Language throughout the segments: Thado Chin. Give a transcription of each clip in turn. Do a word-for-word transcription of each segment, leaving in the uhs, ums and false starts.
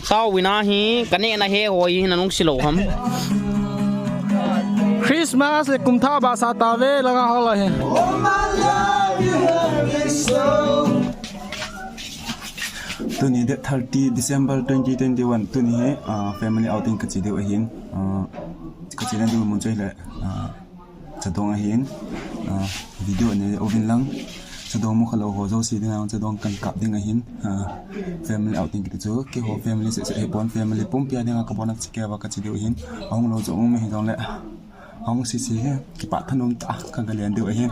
Tao vina hi, ka nehna he ho hi, na nungsi lou ham. Christmas le kum thah ba sa ta ve, langa ho la hi. Tuni date thirty December twenty twenty-one, tuni hi, ah, family outing ka che diu ahin, ah, ka che diu mun chu ahile, ah, Chadong ahin, ah, video nei uvin lang. Chadong mu khalou ho jouse dinga, chadong kan kap ding ahin, ah, family outing kiti chu, keiho family seh seh hipon, family pumpi a dinga ka bolna che kei uva ka che diu ahin, ahung lou jong um hijongle, ahung sese hi, kipa thanom tah a ka ga len diu ahin,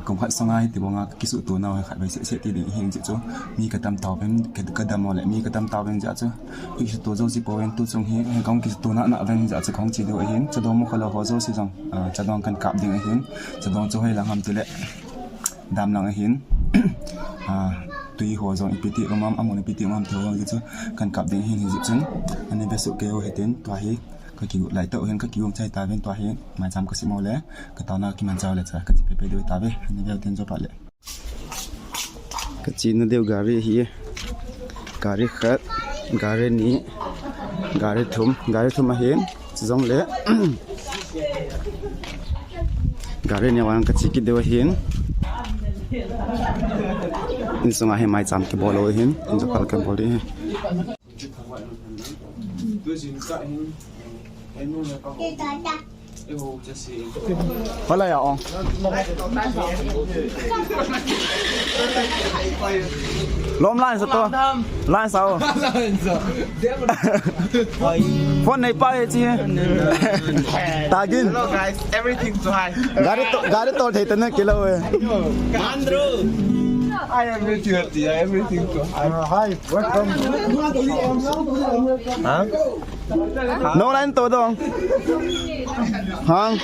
kum khat sunga hiti banga ka kisuto nau hi khatvei seh seh ti ding ahin jeh chu, mi ka tam tauvin, ka, ka dam u le, mi ka tam tauvin jeh chu, Kisuto jouse pouvin tu chung hi, kahung kisuto nana uvin jeh chu kahung che diu ahin, chadong mu khalou ho jouse jong, ah, chadong kan kap ding ahin, chadong chu hoilang ham tile, dam lang ahin, ah, tui ho jong ipi ti um am, amun ipi ti um am ti ho jong chu kan kap ding ahin, hijeh chun, ani ve soh kei u hitin, tua hi, ka kigot lai tah u hin, ka kigot chai tauvin, tua hi, maicham ka sim u le, ka taona kiman chai u le cha, ka che pehpeh diu tauve, ani ve u tin jo pha le. Ka chena diu gari hi, gari khat, gari ni, gari thum, gari thum ahin, chujongle, gari ni vang ka che kit diu ahin, insunga hi maicham kibol lou ahin, injo kal kibol ding ahi. Hala ya ong. Lom line sa to. Line sa o. Phone nei pa e chi. Tagin. Hello guys, everything to hi. Gari to, gari to thei tana kilo e. Andrew. I am with you, I am everything to hi. Hi. Welcome. Hah? No line to dong. Hang.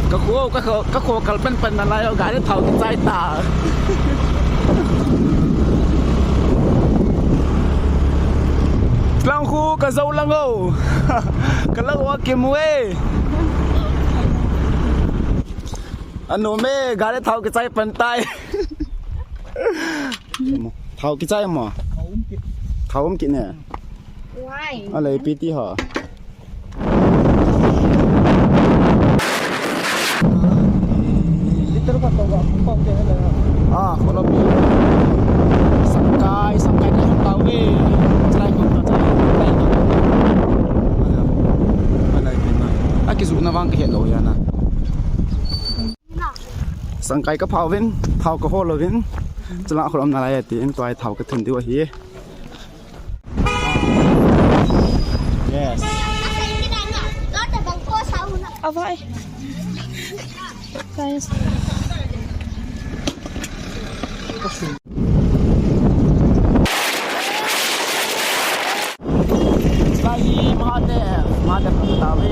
Ka kho, ka kho, ka kho kal pen pen nalai o, gari thao kichai ta. Lang khu ka jou lang o. Ka lang o kim e. Anu me, gari thao kichai pen tai. Thao kichai mo? Thao um kit ne. Why? Ale, piti ho. Liter ka to ba, ko te hele. Ah, kolo pi. Sangkai, sangkai ka tao ve. Chai ko ta, chai ko ta. Ala, ala pi na. Aki zu na vang ka he lo ya na. Sangkai ka phah uvin, thao ka hol uvin, chulai kholom nalai ati in, tua hi thao ka thun diu ahi. Yes. Avai. Guys. Chulai hi Mahadev, Mahadev ka tao ve.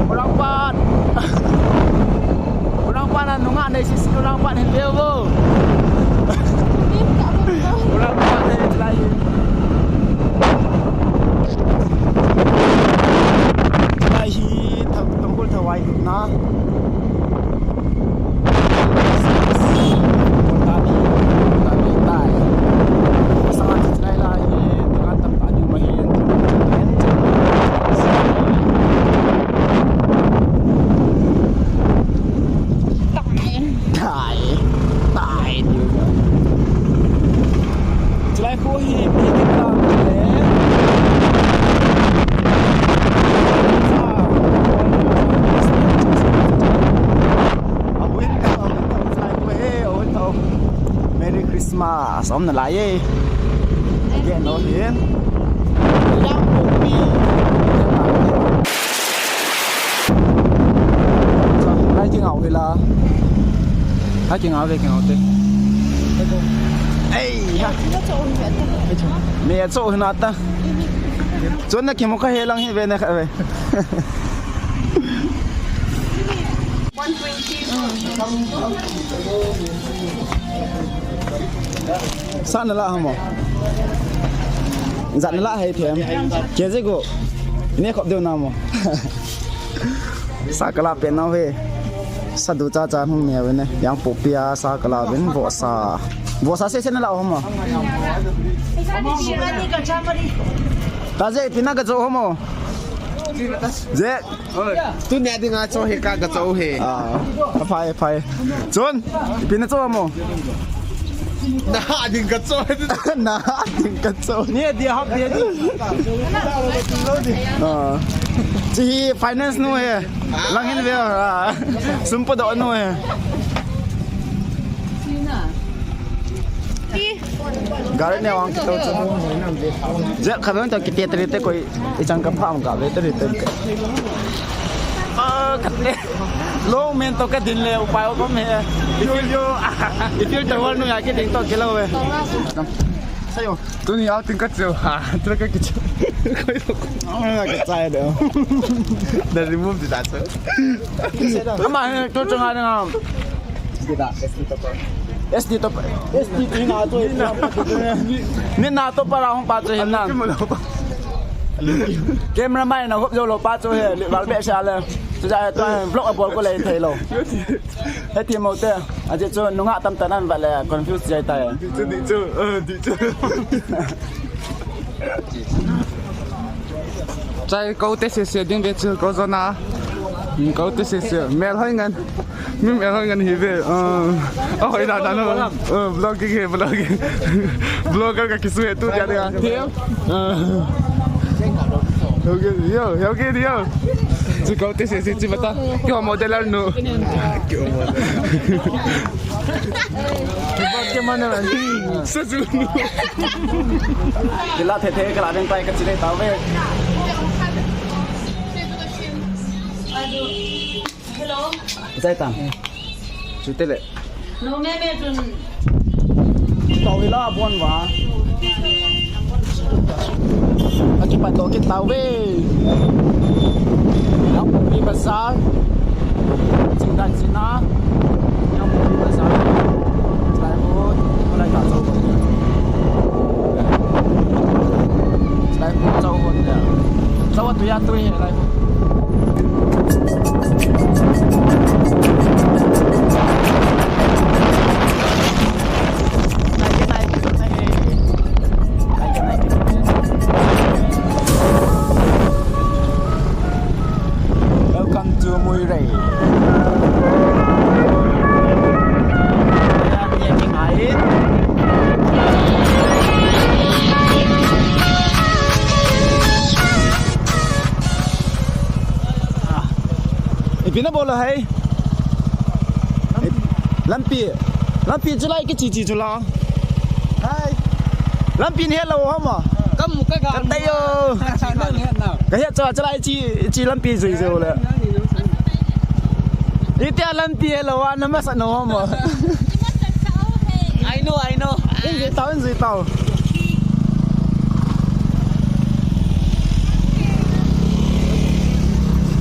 Orang pan. Orang pan anunga nei sisi orang pan hin leo. Orang pan hin lai. Lai hi thak tongkol thawai na. Kota ni, kota ni tai. Sanga chai lai hi, tangan tam ta ni ma hi. Tai, tai, diu. Chulai khu hi, pi kit ta le. Abuin ka, abuin ka, chulai khu hi, abuin ka. Merry Christmas, om nalai e. Again, no hin. Yang kopi. Hai kingau hi la. Hai kingau ve kingau te. Ei ha. Me cho hi na ta. Chon na kimu ka he lang hi ve na ka ve. One twenty. Sa na la hamo. Jat na la hei them. Kg gup. Ne khop deu na mo. Sa kala pe nau he. Sa du cha cha hung ne ve ne. Yang pu pia sa kala vin vohsa. Vohsa se se na la ho mo. Ta je pina ka jo ho mo. Je. Oi, tunia dinga cho hi ka, ka cho hi. Ah, aphai, aphai. Chun, ipi na cho mo? Na ding ka cho. Na ding ka cho. Ni dia hap dia di. Ah. Chi hi finance nu he. Lang hin ve, ah. Sum podoh nu he. Gari ne wang kito chu. Je kha ben to kiti tari te koi i chang ka pham ka ve tari te. Ah, khat le. Lo men to ka din le upai o kom he. I feel yo. I feel the world nu ya ki ding to kilo ve. Sayo. Tuni outing ka chu. Ha, tu ka kichu. Koi lo. Ah, ka chai de. Da remove di da chu. Ama he to chang a. S D to pa. S D to na to. Ni na to para hung pa to hin na. Camera mai na hop jo lo pa to he. Val be sa le. Tu ja to vlog a bol ko le thei lo. He ti mo te. A je chu nunga tam ta nan ba le confuse jai ta he. Di chu, di chu. Eh, di chu. Chai ko te se se ding ve chu ko zona. Hmm, ko te se se. Mel hoi ngan. Mi mel hoi ngan hi ve. Ah, hoi da da no. Ah, vlogging he, vlogging. Vlogger ka kisu he tu dia dia. Thiam. Ah. Okay, yo, okay, yo. Chu ko te se se chi bata. Kyo model nu. Kyo model. Sa chu. Kila the the kala den tai ka chile ta ve. Hello. Zai ta. Chu te le. No me me chun. Tau ila bon va. Aki pa to ki tau ve. Yangpokpi Bazar. Chingdan sina. Yangpokpi Bazar. Lai ho, lai ta chau. Lai ho chau ho ya. Chau tu ya tu ye lai ho. Welcome to Muirei. Ipi na bol hai? Lampi. Lampi chulai kichi chi chula. Hai. Lampi ni hello homa. Kam ka ga. Ka tayo. Ka het cho chulai chi chi lampi jui jui le. Itia lampi hello wa na masa no homa. I know, I know. In zui tau, in zui tau.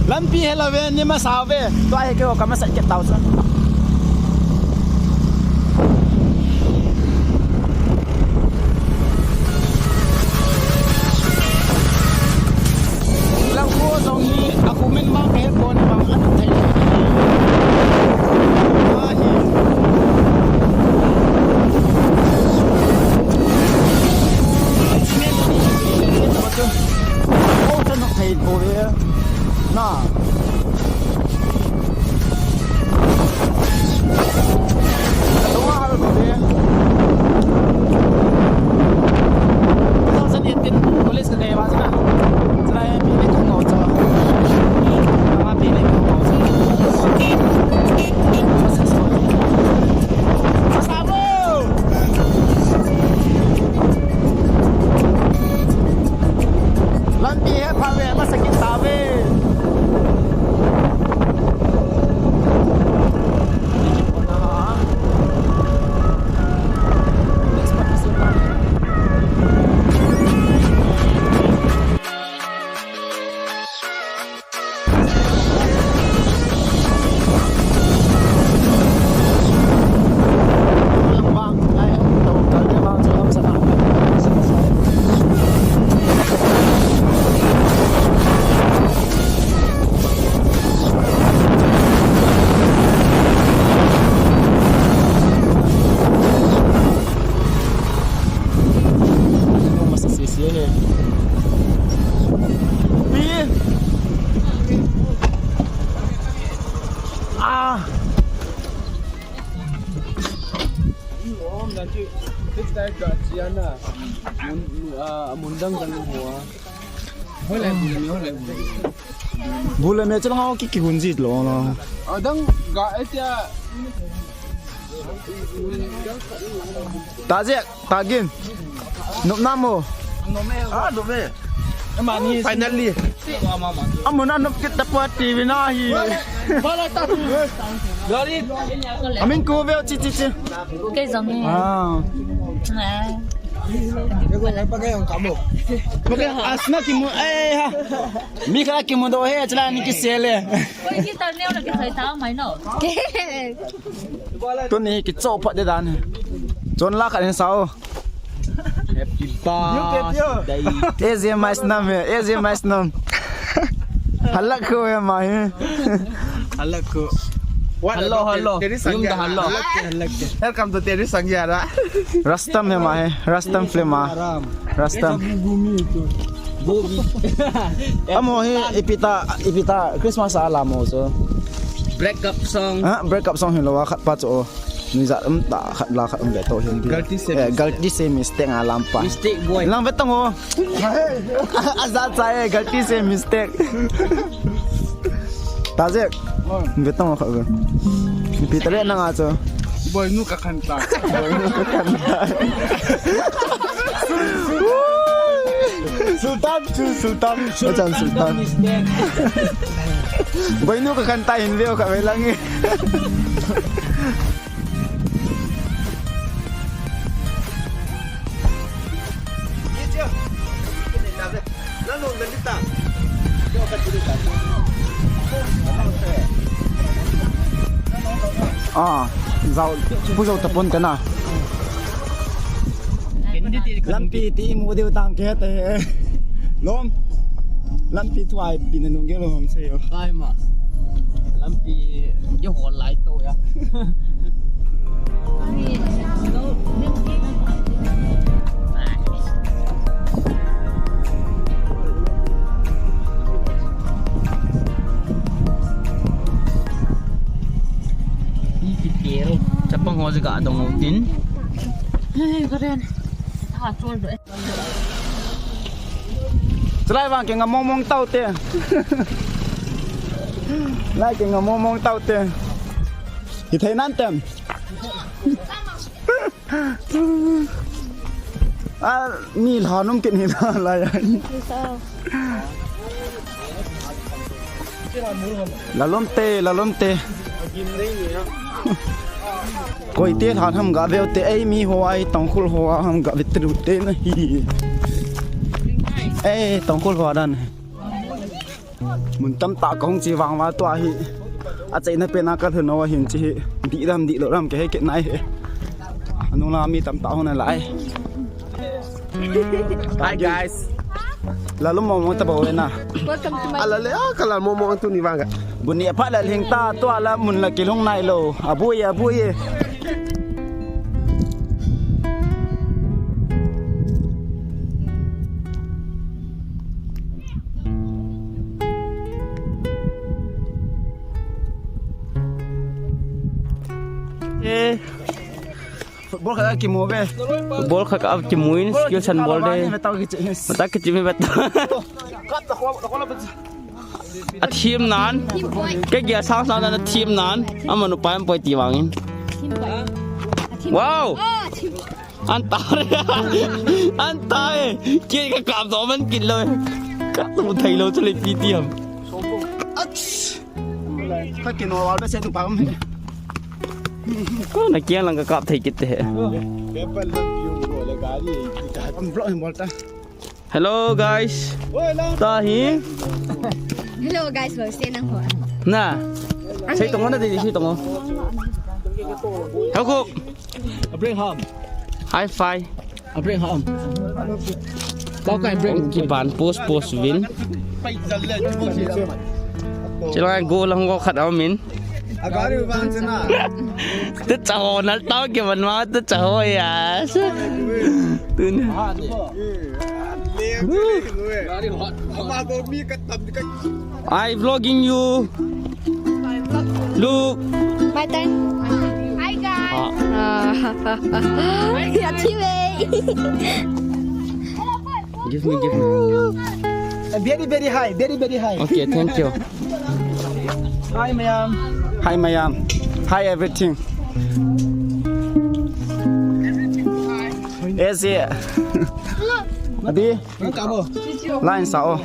Lampi hello ve, ni masa ve. Tua hi keiho ka masat kit tau chu. Lang ko jong hi, a comment mang ka he ko ni mang a thei. A hi. Ko chu nok thei ko ve. Na. Two thousand eighteen college ka kai ba chana. Chulai pi le kong ngau cha. Ama pi le kong ngau cha. Sa sa bo. Lampi he pha ve, masa kit ta ve. Pi. Ah. Bul le me chalanga ki ki hun jit lo na. Adang ga etia. Tajek. Tagin. Nop namo. Ah, nop e. Finally. Amuna nop kit ta pa T V na hi. Amin ko veo chi chi chi. Kei jong e. Ah. Asna kimu, eh, ha. Mi kala kimu do he, chala ni kisele. Koi ki tar neo na kisai ta mai no. Tuni kicho phat de dan. Chon la khat in sao. Happy birthday. Eze mais nam he, eze mais nam. Halak ko he mai. Halak ko. Hello, hello. Yum da hello. Welcome to Terry Sangyara. Rastam he mai, Rastam film a. Rastam. Amo hi ipita, ipita Christmas a lam ho so. Break up song. Ah, break up song hi lo a khat pa cho. Ni za um ta khat la khat um ve to Hindi. Galti se mistake. Galti se mistake a lam pa. Mistake boy. Lang ve tong ho. Aza cha e galti se mistake. Tajek. Ve tong ho khat ve. Ipita le nang a cho. Boy nu ka khan ta. Boy nu ka khan ta. Sultan, Sultan. Macam Sultan. Boy nu ka khan ta hin veo ka ve lang e. Ah, zau, pu zau tapon tena. Lampi ti mu deu tang ke te. Lom. Lampi tu ai pin nung ke lom se yo. Ai ma. Lampi ye ho lai to ya. Chapang ho jika dong tin. Hey, karen. Tha chol do. Chulai vang ke nga mong mong tau te. Lai ke nga mong mong tau te. Hi thei nan tem. A, mi lha nom kit hi la lai. Lalom te, lalom te. Koi te lhan ham ga veu te, ei mi ho ai Tangkhul ho ham ga veu te na hi. Ei Tangkhul ho dan. Mun tam ta kong chi vang va tua hi. A chei na pe na ka lhun no hin chi hi. Di ram di lo ram ke he ke nai he. Anung la mi tam ta hon lai. Hi guys. Lalu mo mo ta bo na. Welcome to my. Ala le a kala mo mo tu ni vanga. Buni apa la hing ta to ala mun la kilung nai lo. Abui abui. Eh. Football kha kimu ve. Football kha ka kimu in skill san bol de. Mata kichi me beta. A team nan. Ke gia sang sang nan team nan. Ama nu pa em poi ti wangin. Wow. An ta re. An ta e. Ke ka kap do man kit lo. Ka tu thai lo chu le pi ti ham. Ach. Ka kino wal be se tu pa um he. Ko na kiang lang ka kap thei kit te he. Am block him bolta. Hello guys. Ta hi. Hello guys, bol se nang ho. Na. Sei tong na de sei tong. Hau ko. Abraham. High five. Abraham. Kau kai break. Ki ban post post win. Chilai go lang go khat au min. Agari bang chana. Tu chaho nal tau ki ban ma tu chaho ya. Tun. Woo. I vlogging you. Look. My turn. Hi, guys. Ah. Yeah, T V. Give me, give me. Uh, very, very high, very, very high. Okay, thank you. Hi, ma'am. Hi, ma'am. Hi, everything. Yes, yeah. Adi. Line sa o.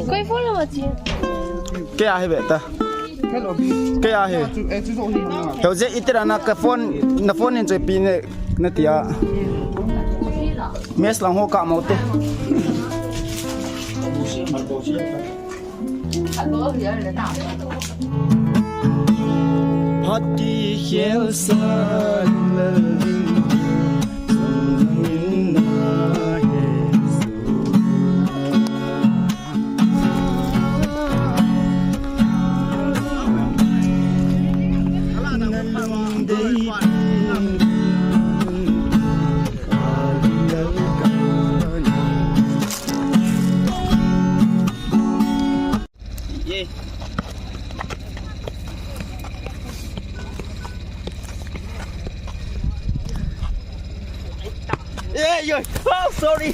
Koi phone lo chi. Kei a hi beta. Kei a hi. Heuze itira na ka phone, na phone in choi pi ne na tia. Mes lang ho ka mo te. Phati khel sa la. Hey, yo. Oh, sorry.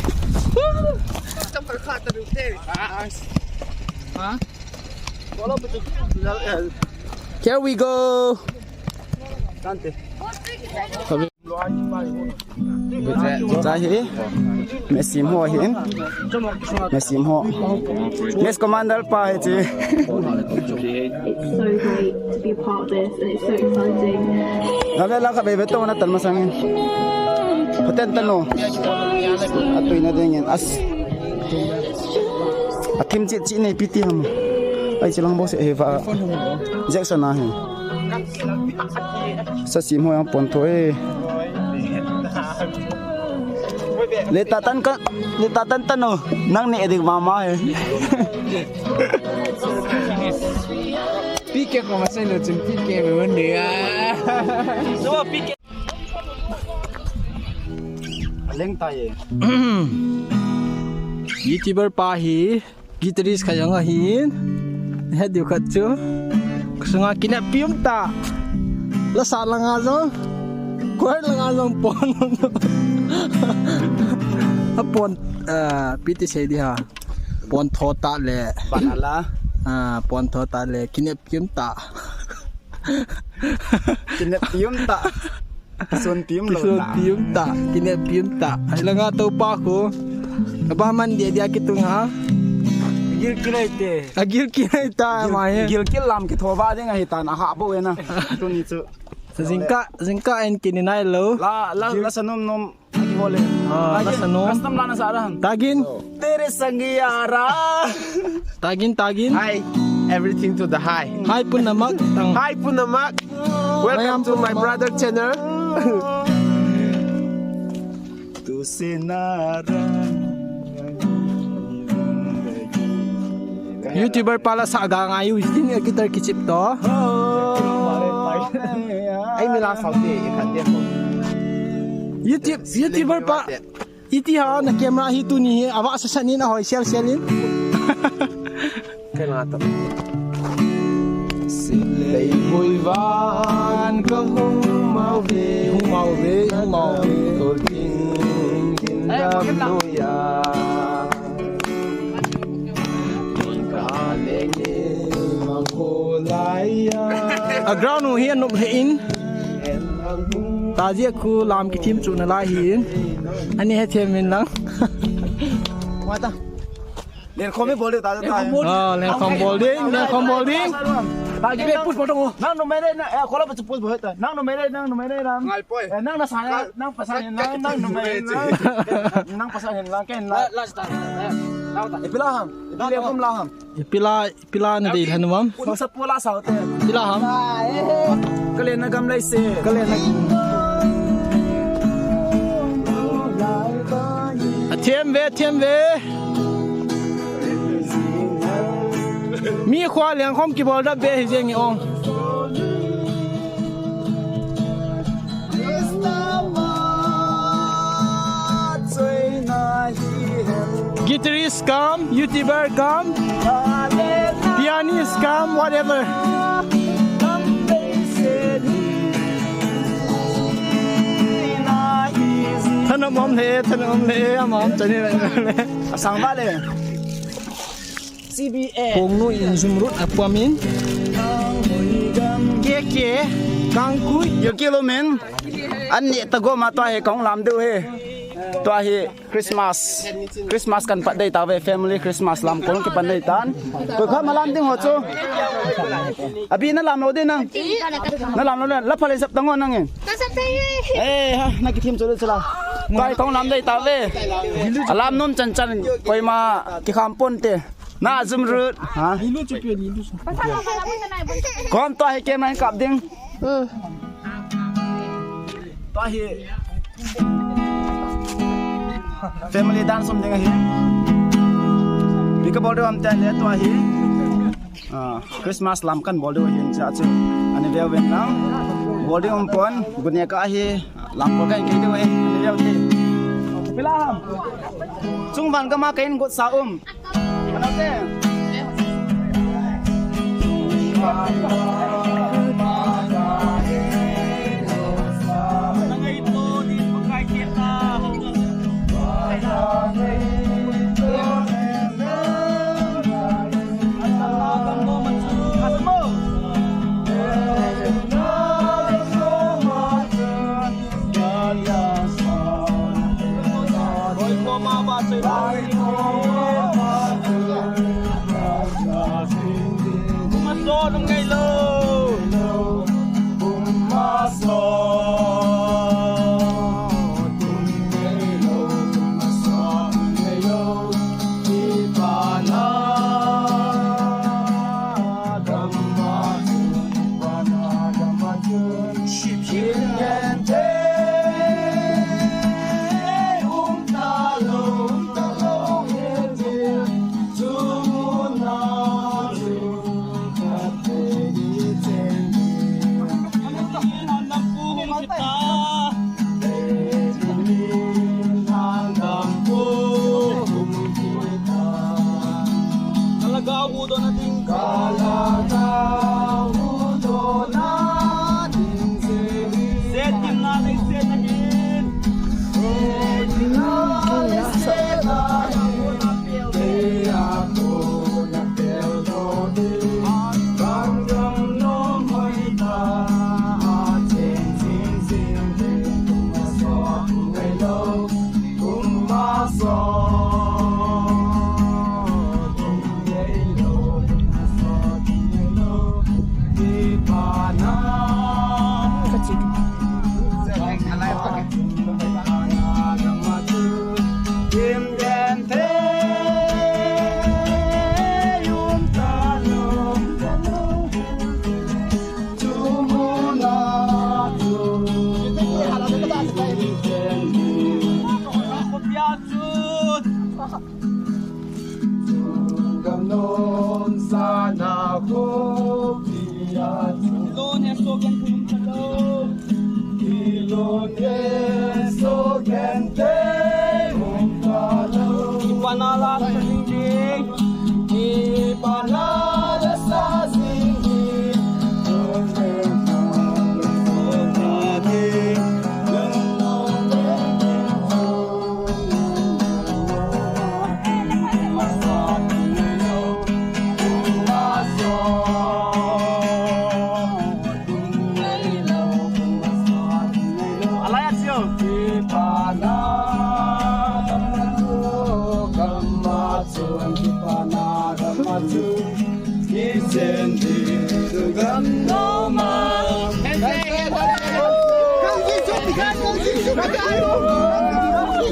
Huh? Here we go. Cha hi. Mesim ho hin. Mesim ho. Mes commander pa hi chi. It's so great to be a part of this, and it's so exciting. Ngave la ka bebe to na tan masang. Paten tan no. Atui na dengin as. Athim chi chi nei piti ham. Ai chi lang bo se he va. Jackson a hin. Sa sim ho yang pon tho e. Le ta tan ka, le ta tan tan o. Nang ne dik mama e. P K ko masai lo chim P K me won ne a. So P K. Aleng ta ye. YouTuber pa hi. Guitarist khat jong ahin. Het diu khat chu. Kasunga kinep pium ta. La sa langa jong. Koi langa jong pon. A pon, ah, piti sei di ha. Pon tho ta le. Banala. Ah, pon tho ta le. Kinep pium ta. Kinep pium ta. Kisun pium lo ta. Kisun pium ta. Kinep pium ta. Ai langa to pa ko. Aba man dia dia kitung ha. Gil kilai te. Agil kilai ta ma he. Gil kil lam kitho ba ding ahi ta na ha bo e na. Tuni chu. Jingkah, jingkah en kini nai lo. La, la, la sa nom nom. Aki bole. Ah, la sa nom. Custom la na sa rahan. Tagin. Tere sangi yara. Tagin, tagin. Hi, everything to the high. Hi, Punamak. Hi, Punamak. Welcome to my brother channel. Tu sinara. YouTuber pa la sa ga ngai u, tin e guitar kichip to. Ai mi la sau te, e khat te ko. YouTube, YouTuber pa. Iti ha na camera hi tuni hi, ava sa sa nin a hoi sel sel in. Kai la ta. Silei bui van ka hung mau ve. Hung mau ve, hung mau ve. Ko king king da mu ya. A ground u hi anop le in. Taji a khu lam kithim chu na lai hi in. Ani he them min lang. Wata. Len khom bol de ta ta. Ah, len khom bol ding, len khom bol ding. Taji be push bol dong. Nang no mere na, eh, kola push bol ta. Nang no mere, nang no mere ram. Ngai poi. Eh, nang na sa, nang pasa, nang, nang no mere. Nang pasa, nang ken la. Last time. Ipila ham. Ipila ham. Ipila, ipila na dei lhan mam. Sa pula sa hote. Ipila ham. Kalen na gam lai se. Kalen na. A them ve, them ve. Mi khua leng khom kibol da be hi jeng i ong. Guitarist come, YouTuber come, pianist come, whatever. Thanop um le, thanop um le, ama um chani le. Asang ba le. C B A. Kongnu in Zumrud apuamin. K K, Kangkui. Yo kilo men. An ni ta go ma tua hi kong lam du he. Tua hi Christmas. Christmas kan pat dei ta ve, family Christmas lam kong kipan dei tan. Koi kha ma lam ding ho chu. Abi na lam lo ding nang. Na lam lo le, la pha le sap ta ngo nang in. Ka sap thei e. Eh, ha, na kithim chu le chu la. Tua hi kong lam dei ta ve. A lam nom chan chan, koima kikham pon te. Na Zumrud. Ha? Lilu chu pia, lilu chu. Kon tua hi camera kap ding. Hmm. Tua hi. Family dance um ding ahi. Bika bol ding um te le tua hi. Ah, Christmas lam kan bol ding ahi cha chu. Ani veu ven lang. Bol ding um pon, gun ne ka hi. Lam ko kai ke de we, ni leo ke. Pila ham. Chung van ka ma kai in got sa um. Mana te.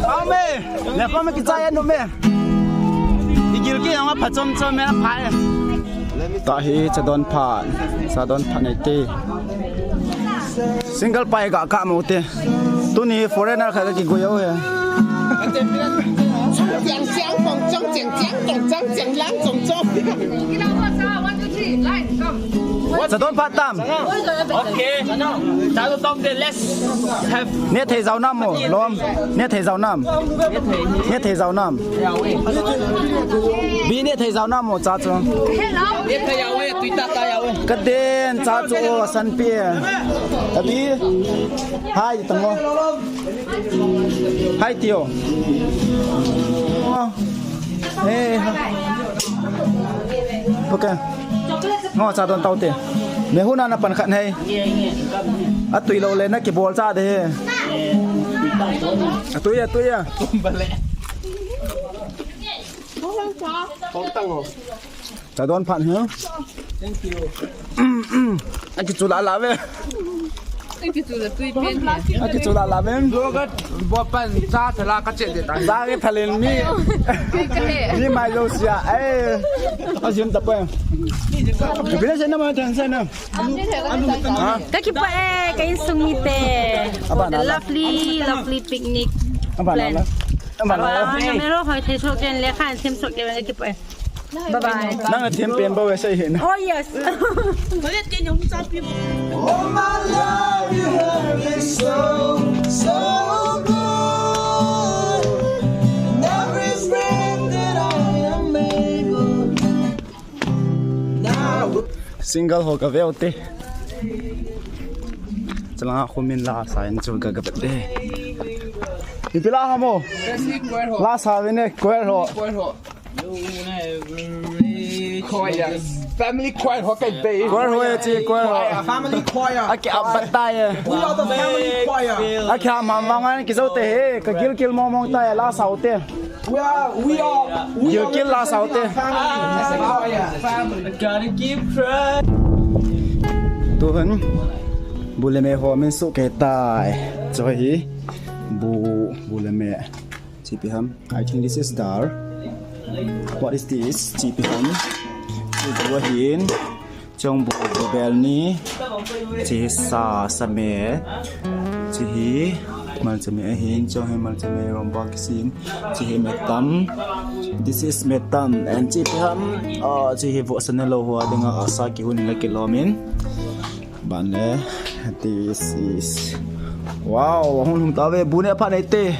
Amen. Le kome kichai anu me. Igil ki yang pha chom chom me pha. Tua hi cha don pha, cha don pha nei te. Single pai ga ka mo te. Tuni foreigner kha ki go yo he. Chang chang kong chang chang chang kong chang chang lang chong chong. Cha don phat tam. Okay. Cha don tong de, let's have. Ne thei jao nam mo, lom. Ne thei jao nam. Ne thei jao nam. Bi ne thei jao nam mo cha chu. Ne thei jao e, tui ta ta jao e. Ka den cha chu o san pi. Abi. Hai tang mo. Hai tio. Hey. Okay. Ngo cha don tau te. Me hu na na pan khat hai. A tui lo le na ki bol cha de he. A tui a tui a. Cha don phat he. Thank you. A ki chu la la ve. A ki chu la tui pen he. A ki chu la la ve. Lo ka bo pan cha thala ka che de ta. Za ke thalen mi. Ka he. Ni mai lo sia. Ai. A jim ta pa. Ki bi na se na ma tan se na. Ka kipah e, ka insung mite. Aba na la. The lovely, lovely picnic plan. Aba na la. Aba na la. Aba na la. Mero hoi thei sok ken le khan them sok ken ka kipah e. Bye bye. Nang a them pen ba we sai hin. Oh yes. Oh my love, you have been so, so good. And every breath that I am able, Single ho ka veu te. Chalanga khumin la sa in chu ka ka te. Ipi la ha mo? La sa ve ne choir ho. Choir. Family choir ho kai be. Choir ho e chi choir ho. Family choir. Aki abatai. We are the family choir. Aki ham ham wangan ki zo te he. Ka gil gil mong mong tai la sa u te. We are, we are, we are Gilgil la saute. Family. Gotta keep trying. Tuhan, bu le me ho min su ke tai. Cho hi, bu, bu le me. Chi pi ham. I think this is dal. What is this? Chi pi ham. Chi bu hin. Chong bu, bu bel ni, chi sa, sa me, chi hi, malcha me ahin, chong hi malcha me rom ba kisin, chi hi me tam, this is me tam, and chi pi ham, ah, chi hi vo sa ne lo hua dinga asa ki hun la ki lomin. Ban le, this is, wow, hung hung ta ve, bu ne pha nei te.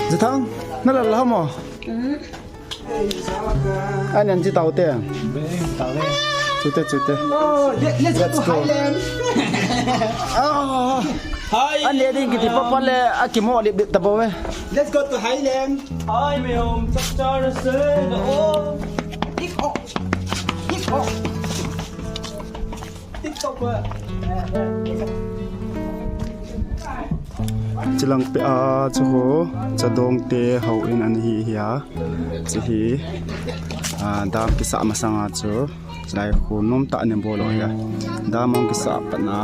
Zathang, na la la mo. An an chi tau te. Tau te. Chu te, chu te. Oh, let, let's go to Highland. Ah. Hi. An le ding kiti pa pa le a ki mo lip lip ta bo ve. Let's go to Highland. Hi, me home. Chak char se da o. Tik ok. Tik ok. Chilang pe a chu ho, chadong te ho in an hi hi a, chi hi, a, dam kisa masanga chu, chilai khu nom ta ne bol o hi a, dam ong kisa pat na,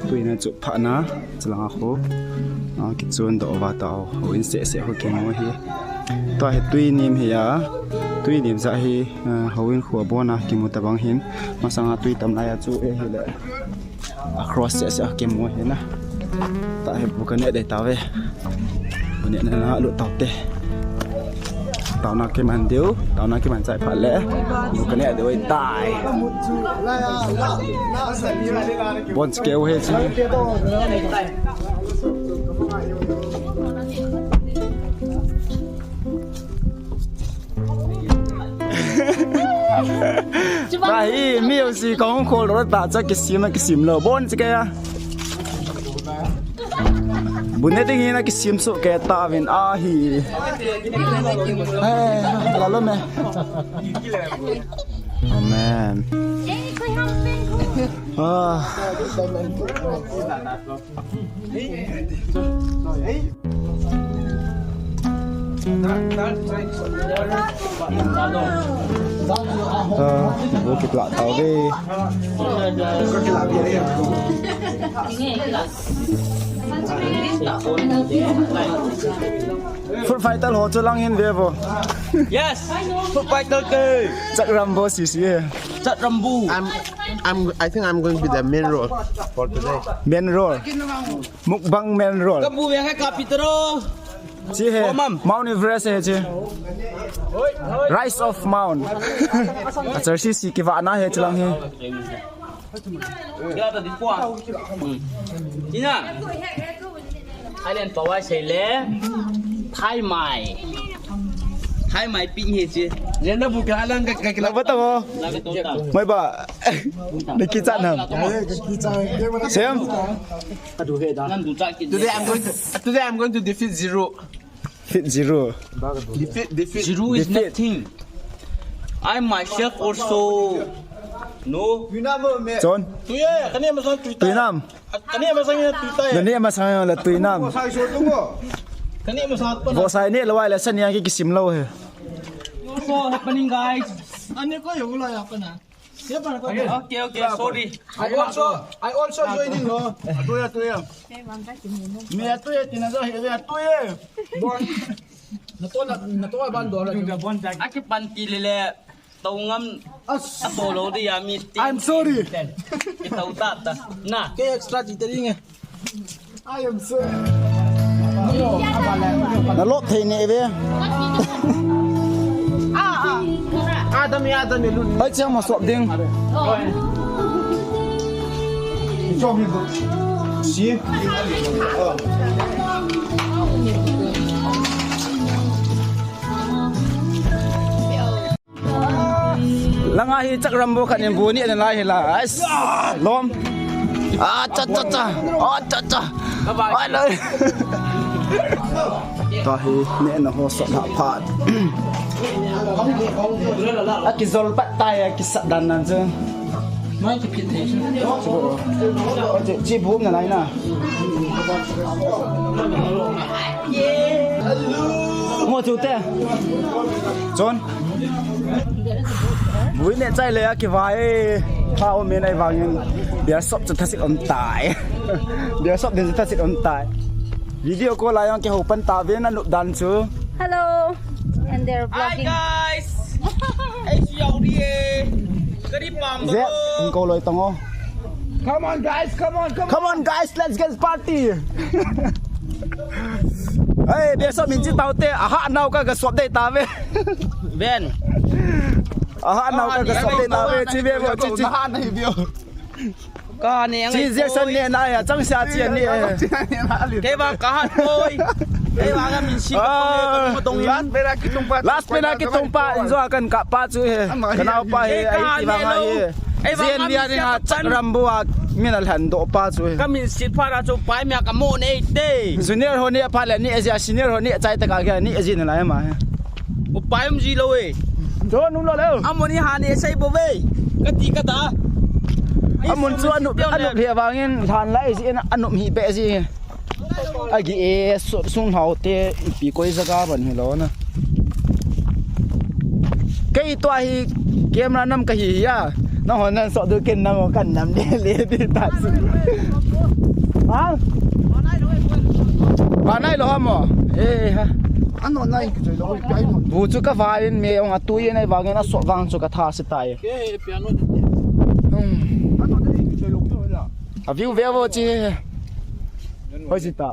tui na chu phat na, chilang a khu, a, kichun do va ta o, ho in se se ho ki mo hi. Tua hi tui nim hi a, tui nim ja hi, eh, houin khu abona kimu tabang hin, masanga tui tam lai a chu e hi le. A cross se se kimu hi na. Ta hi bu ka ne de ta ve. Bu ne na na lu tau te. Tau na ke man diu, tau na ke man chai pha le. Bu ka ne de oi tai. Bon ke u he chi. Tahi, mi u si kong khol ro ta cha kisim a kisim lo. Bon chi ke ya. Bu ne ding hi na kisim su ke ta vin a hi. Hey, la lo me. Amen. Ah. Ah, bu kipla tau ve. Food fighter ho chu lang hin ve vo. Yes, food fighter ke. Chak ram bo si si e. Chak ram bu. I'm, I'm, I think I'm going to be the main role for today. Main role. Mukbang main role. Kabu yang ka kapitro. Chi he, Mount Everest he chi. Rise of Mount. A char si si kivahna he chi lang hi. Ina. Thailand pawai sei le. Thai mai. Thai mai pi he chi. Jen na bu ka lang ka ka. Laba ta mo. Mai ba. Ni ki cha nam. Sem. Today I'm going to, today I'm going to defeat Zero. Fit Zero. Defeat, defeat. Zero is nothing. I myself also. No. Chon. Tui e, kani masang tui ta. Tui nam. Kani masang tui ta. Nani masang la tui nam. Kani masang pa. Bosai ne lawai la sania ki kisim lo he. So happening, guys. Ani ko yo la ya pa na. Okay, okay, sorry. I also, I also joining, no? Atuya, atuya. Me atuya, tina jo, he atuya. Bon. Na to na, na to ban do la. Aki panti lele. Tau ngam. As. Ato lo de ya mi ti. I'm sorry. Itau tata. Na. Ke extra ti tadi nge. I am sorry. Na lop thei ne ve. Ah, ah. Adam ya, Adam ya, lun. Hai chang ma sop ding. Si. Langa hi chak rambo khat in bu ni na lai hi la. Ais. Lom. Ah, cha, cha, cha. Ah, cha, cha. Ai, lai. Ta hi ne na ho sot ha phat. A ki zol pat tai, a ki sat dan nan chu. Mai ki pit ne. Chi bu na lai na. Ngo chu te. Chon. Bui ne chai le a kivai. Pha o me nai vangin. Bia sop chu thasit om tai. Bia sop din chu thasit om tai. Video call a jong kihou pan ta ve na nup dan chu. Hello. And they're vlogging. Hi guys. Hey, si Yao Ri e. Kari pam. Zet, ko loi tong o. Come on, guys, come on, come on. Come on, guys, let's get party. Hey, bia sop min chi tau te, aha nau ka ka sop dei ta ve. Ben. Aha nau ka ka sop dei ta ve, chi ve vo, chi, chi. Aha nai ve. Ka ne ang. Chi Jackson ne na ya, chang sia chi ne. Kei vang ka hat koi. Kei vang ka min si ka tong e, ka tong in. Last pena kitung pa, last pena kitung pa, in jo kan ka pa chu he. Ka nau pa he, ai ti vang a he. Jen via ni ha chak rambo a min a lhan do pa chu he. Ka min sit pha ra chu pai mi a ka mo nei te. Junior ho ni a pha le ni a jia senior ho ni a chai ta ka ga ni a jin la ma he. Upai um ji lo e. Don um lo le. Amoni ha ni sei bo ve. Ka ti ka ta. Amun chu anup, anup he vangin lhan lai ji na anup hi be ji. Agi e, so, sung hau te, ipi koi jaga ban hi lo na. Kei tua hi camera nam ka hi hi a. Na hon nan so du ken nam kan nam le le di ta si. Ha? Ba nai lo ha mo. Eh ha. Ano nai ki lo kai no. Bu chu ka va in me ong a tu ye nai vang in a so vang chu ka tha si tai. Ke piano. Hmm. Ano nai ki lo ko la. A view ve vo chi. Hoi si ta.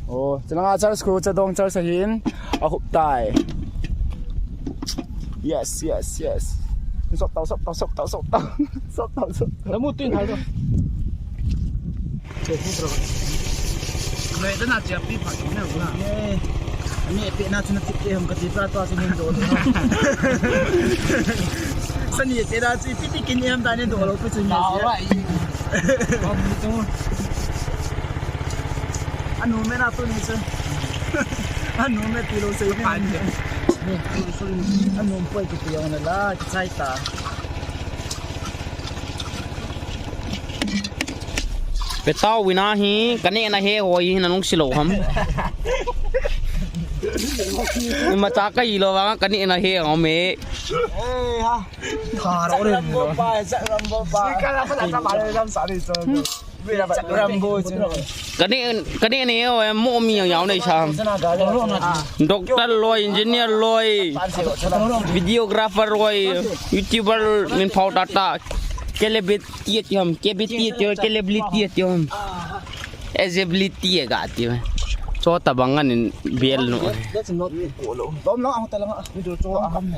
Oh, chalanga church khu chadong church ahin. A hup tai. Yes, yes, yes. Sop tau, sop tau, sop tau, sop tau. Sop tau, sop tau. Lamu tin hai do. Noi da na chia pi pha ne na. Ani pe na chu na tip te hom ka ti pra to chu nin do. Sani te da chu pi pi kin em da ne do lo pu chu ni. Anu me na tu ni chu. Anu me ti lo sei ni. Anu poi ki ti yong na la ki chai ta. Pe tau wina hi, ka neh na he hoi hi na nung si lo ham. Ima cha ka hi lo vang ka neh na he ngau me. Eh, ha. Tha ro le. Rambo pa, sa Rambo pa. Ka la pa la ta ma le ram sa ni so. Rambo. Ka neh, ka neh ne o, mo mi yau nei sa. Doctor loi, engineer loi, videographer loi, YouTuber min phau ta ta. Celebrity ti ham, celebrity ti, celebrity ti ham. Celebrity ga ti. Cho tabang anin bel nu. That's not. Dom lang ang talang ah. Video cho ang.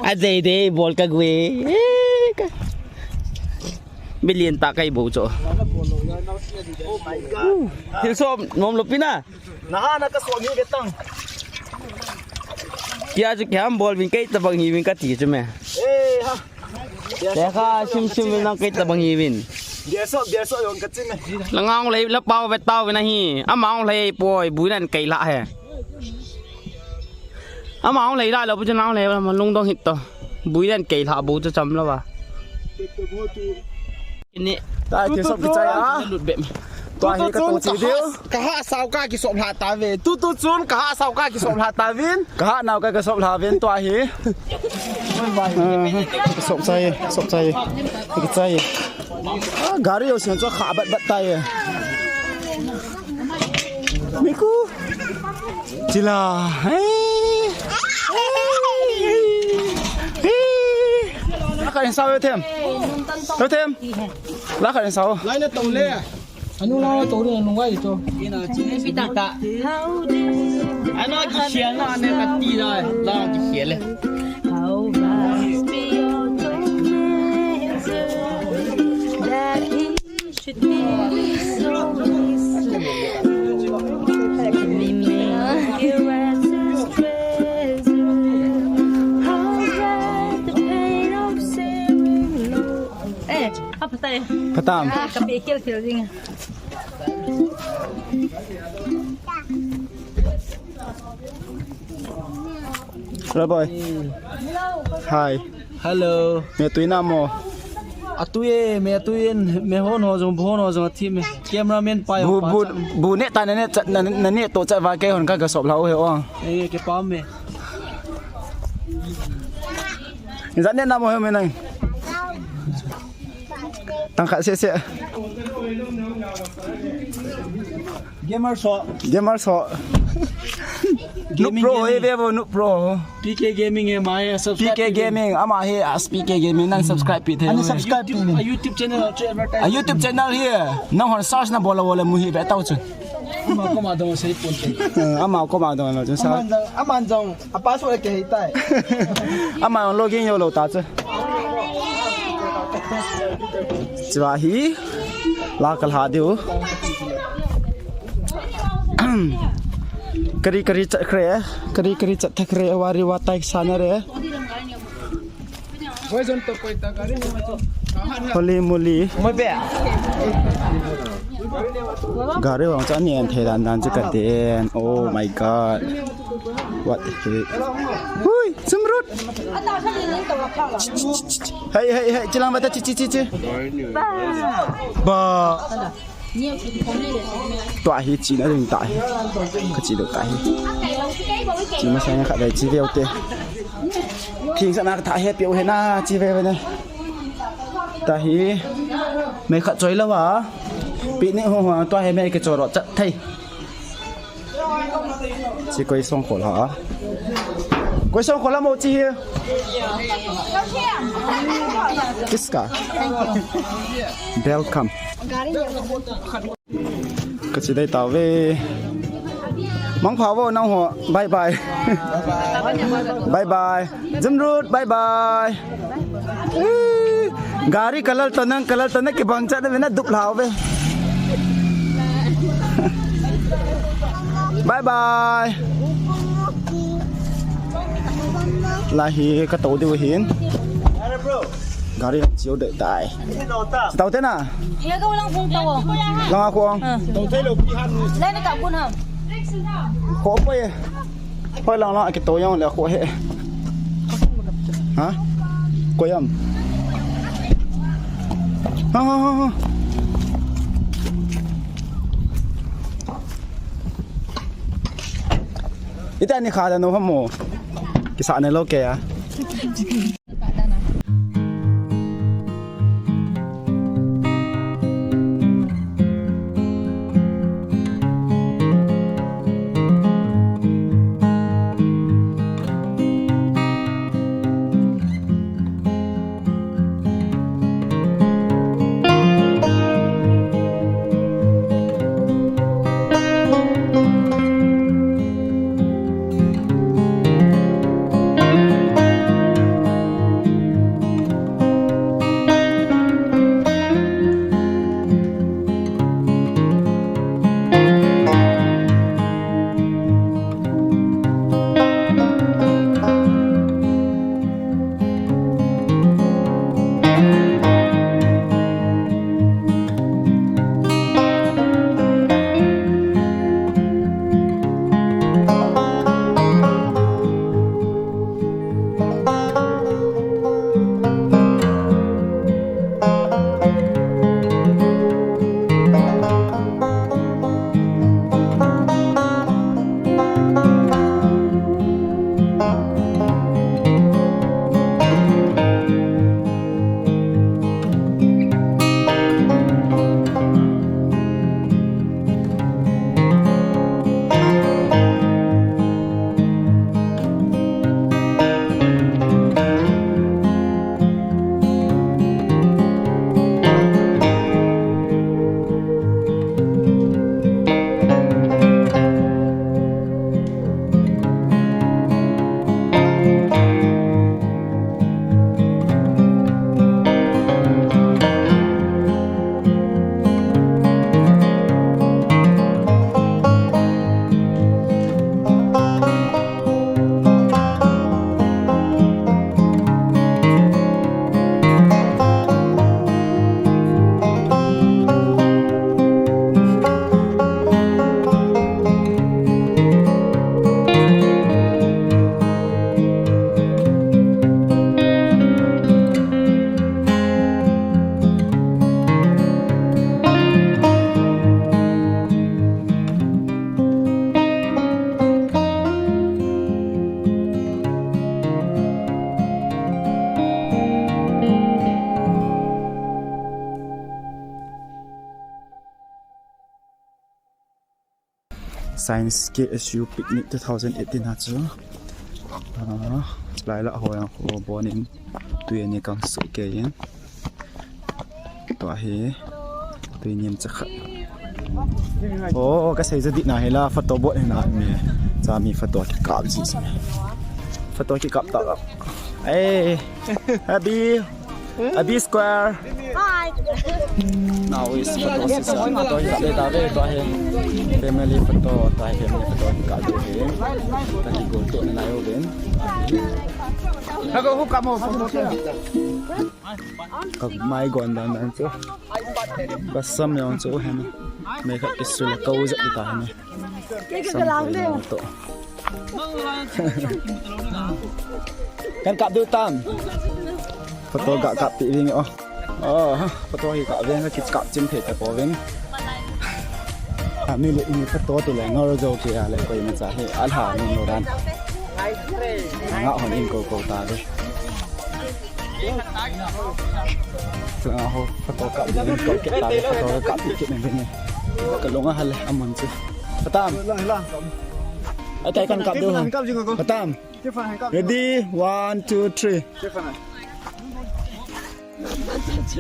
A dei dei bol ka gwe. Eh, ka. Billion ta kai bo cho. Oh my God. Thil som nom lo pina. Naha na ka so ni betang. Kia chu kiam bol vin kai tabang hi vin ka ti chu me. Eh ha. Te kha sim sim vin nang kai tabang hi vin. Dia so dia so yong ka chin me. La ngang lei la pau ve tau vin ahi. Ama ong lei poi buinan kai la he. Ama ong lei la lo bu chu nang lei ma lung dong hit to. Buinan kai la bu chu cham lo ba. Ni. Ta ki sop ki chai a. Lut be. Tua hi ka to chi diu. Ka ha sao ka ki sop la ta ve. Tu tu chun ka ha sao ka ki sop la ta vin. Ka ha nau ka ka sop la vin tua hi. Ah, sop chai, sop chai. Ki chai. Ah, gari yo sin cho kha bat bat tai. Miku. Chila. Hey. Hey. Hey. Ka in sao yo them. Yo them. La ka in sao. Lai na tong le. Anu la na tong le nu wai to. Ina chini pita. Ano ki sial na ne ka ti la. La ki sial le. How vast beyond all measure that he should be so easy. Mimicking his presence. How bright the pain of saving love. Eh, apa tadi? Patam. Ah, kapi ikil kil ding. Hello boy. Hi. Hello. Me tui na mo. Atui e, me tui en, me hon ho jong, hon ho jong athi me. Cameraman pa yo. Bu, pa bu, cha. Bu ne ta ne ne cha, na, na ne to cha va ke hon ka ka sop lau he ong. Eh, ke pa me. Zan ne na mo he me nang. Tang khat se se. Gamer so. Gamer so. Noob Gaming, Pro gaming. He ve bo Noob Pro. P K Gaming he ma he subscribe P K pi. Gaming ama he as P K Gaming nang subscribe pi the. Ani subscribe pi YouTube, ni. A YouTube channel chu advertise. A YouTube channel he. Nang hon search na bola bola mu hi ve tau chu. Ama koma dong sei pon te. Eh, ama koma dong lo chu sa. Aman jong, aman jong. A password ke hei tai. Ama login yo lo ta chu. Chua hi la ka la diu. Kari kari chat kre, kari kari chat thak kre, wari wa tai sana re. Holy moly. Gari vang chu ani en thei dan dan chu ka den. Oh my God. What the heck? Hui, Zumrud. Hey, hey, hey, chilang bata chi, chi, chi, chi. Ba. Tua hi chi na ding ta hi. Ka chi do ta hi. Chi ma sang kha dai chi veu te. Thing sa na ka tha he piu he na chi ve ve ne. Ta hi. Me kha choi la wa. Pi ni ho ho tua hi me ke choro chat thei. Chi koi song khol ha. Koi song khol ha mo chi hi. Kiska. Welcome. Ka chi dai tau ve. Mangpha vo nang ho. Bye bye. Bye bye. Zumrud, bye bye. Eh, gari kalal to nang, kalal to na kibang cha na ve na dup lau ve. Bye bye. La hi ka to diu hin. Gari hong chiu de tai. Tau te na. Ye ka lang phung tau. Lang a khuang. Lai na ka kun ham. Kho pa ye. Hoi lang lang ki to yang le kho he. Ha? Ko yam. Ha ha ha ha. Ita ni kha da no hamo. Kisa ne lo ke ya. Science K S U Picnic two thousand eighteen a chu. Ah, chulai lah ho jong kho bon in tui ani kang soh kei in. Tua hi tui nim cha khat. Oh, ka sei ja di na hi la photo bot hi na mi. Cha mi photo kikap ji se. Photo kikap ta. Hey, Abby. Abby Square. Hi. Now is photo session. Photo hi kap le ta ve, tua hi family photo, tua hi family photo hi kap le ve. Ta ki go to na lai ho ve. Ka go hu ka mo photo. Ka mai gon dan dan chu. Ka sam jong chu hem. Me khat kisu le ka u ja ta hem. Sam ko to. Kan kap diu tam. Photo ga kap ti ving o. Oh, ha, photo hi kap ving, ki kap chim thei ta po ving. Ami le mi photo tu le ngor jo ki a le koi ma cha hi a lha nung lo dan. Nga hon in ko ko ta de. Nga ho photo kap ving ko ke ta de, photo kap ki ne ving. Ka lunga hal le amun chu. Patam. Lang, lang. Ai, kai kan kap diu. Lang, kap jing ko. Patam. Ready? One, two, three.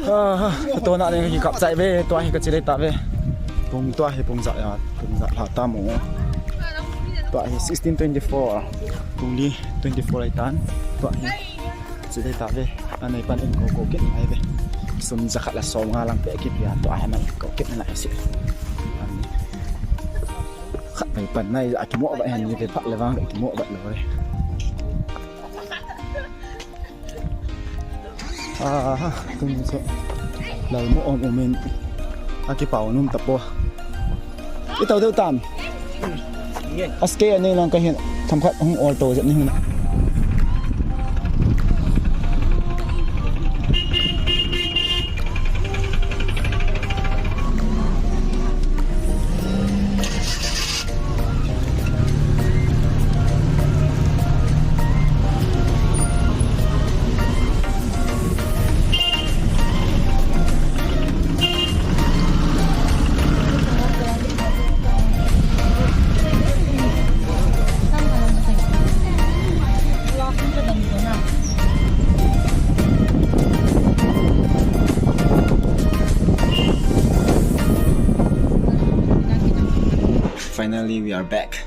Ah, tua na ne ki kap chai ve, tua hi ka chi le ta ve. Pung tua hi pung ja ya, pung ja la ta mo. Tua hi sixteen twenty-four. Pung li twenty-four ai tan. Tua hi chi le ta ve. Anei pan in ko ko ke ai ve. Sum ja khat la som nga lang pe ki pia tua hi mai ko ke na si. Khat mai pan nai a ki mo va hen ni ve pha le vang ki mo va lo ve. Aha, tuni chu lal mo om om in a kipau num ta po. I tau deu tam. Aske ani lang ka hin tham khat hung ol to jat ni hin. Finally, we are back.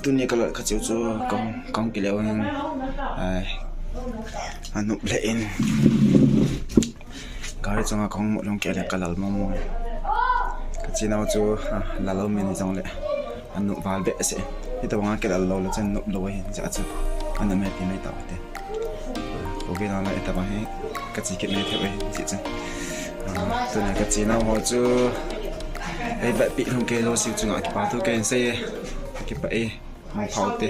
Tuni ka lot ka chiu chu kong, kong ki leo hin, ai, anup le in. Gari chunga kong mo long ke le ka lal mo mo. Ka chi nau chu, ah, lal lo min jong le. Anup val be se. Ita wanga ke lal lo le chen nup lo hin ja chu. Anup me ti mai ta te. Ko ve na la eta ba he, ka chi kit nai thei ve, chi chi. Ah, tuni ka chi nau ho chu, ei ba pi lhung ke lo si chu nga kipa thu ke se, kipa e, ma phau te.